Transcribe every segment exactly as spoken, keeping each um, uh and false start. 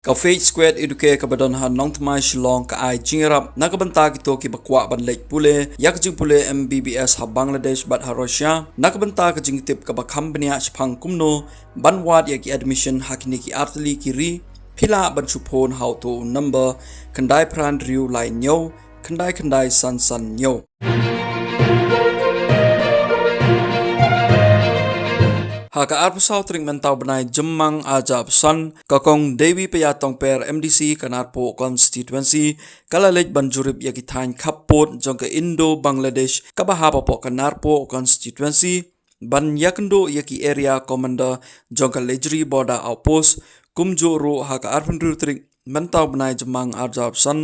Ka Faith Squad Educare kaba don ha Nongthymmai Shillong ka ai jingïarap na ka bynta kito kiba kwah ban leit pule ïa ka jingpule M B B S ha Bangladesh bad ha Russia, na ka bynta ka jingtip kaba kham bniah shaphang kumno ban wad ïa ki admission ha kine ki artylli ki ri. Phi lah ban shu phone ha uto u number khyndai phra hynriew lai hynñiew khyndai khyndai san san hynñiew. Ha ka arphew saw tarik mynta u bnai Jymmang arhajar arphew san, ka Kong Dewi Paya Tongper, M D C ka Narpuh Constituency, ka la leit ban jurip ïa ki thaiñ khappud jong ka Indo-Bangladesh kaba hap hapoh ka Narpuh Constituency, ban ïakynduh ïa ki Area Commander jong ka Lejri Border Outpost. Kumjuh ruh ha ka arphew hynriew tarik mynta u bnai Jymmang arhajar arphew san,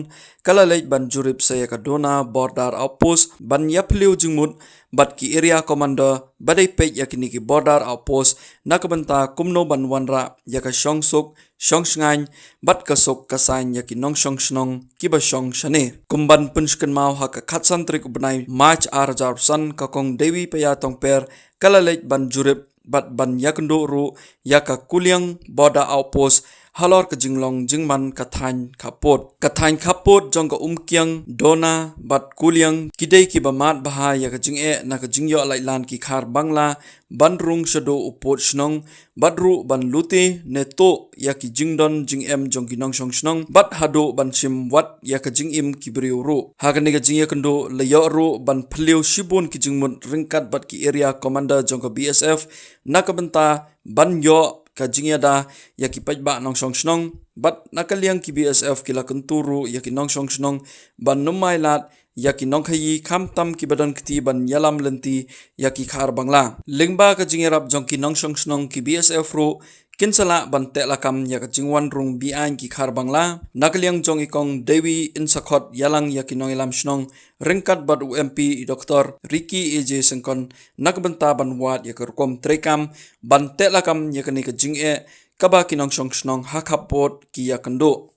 ka la leit ban jurip sa ïa ka Dona Border Outpost ban ïaphylliew jingmut bad ki Area Commander ba dei peit ïa kine ki Border Outpost na ka bynta kumno ban wanrah ïa ka shongsuk shongshngaiñ bad ka suk ka saiñ ïa ki nongshong shnong kiba shong shane. Kum ban pynsngewkynmaw, ha ka khatsan tarik u bnai March arhajar arphew san, ka Kong Dewi Paya Tongper ka la leit ban jurip bad ban ïakynduh ruh ïa ka Kuliang Border Outpost halor ka jinglong jingman ka thaiñ khappud. Ka thaiñ khappud jong ka Umkiang, Dona bad Kuliang ki dei kiba mad bha ïa ka jingeh na ka jingïoh laitlan ki khar Bangla ban rung shaduh u pud shnong, bad ruh ban lute ne tuh ïa ki jingdon jingem jong ki nongshong shnong, bad haduh ban shim wat ïa ka jingim ki briew ruh. Ha kane ka jingïakynduh la ïoh ruh ban phylliew shibun ki jingmut ryngkat bad ki Area Commander jong ka B S F na ka bynta ban ïoh ka jingïada ïa ki paidbah nongshong shnong, bad na ka liang ki B S F ki la kyntu ruh ïa ki nongshong shnong ban nym ailad ïa ki nongkhaïi, khamtam kiba don kti ban ïalam lynti ïa ki khar Bangla. Lyngba ka jingïarap jong ki nongshong shnong, ki B S F ruh kin sa lah ban teh lakam ïa ka jingwan rung be-aiñ ki khar Bangla. Na ka liang jong i Kong Dewi, yn sa khot ïalang ïa ki nongïalam shnong ryngkat bad u M P i Doktor Ricky A J Syngkon na ka bynta ban wad ïa ka rukom treikam ban teh lakam ïa kane ka jingeh kaba ki nongshong shnong ha khappud ki ïakynduh.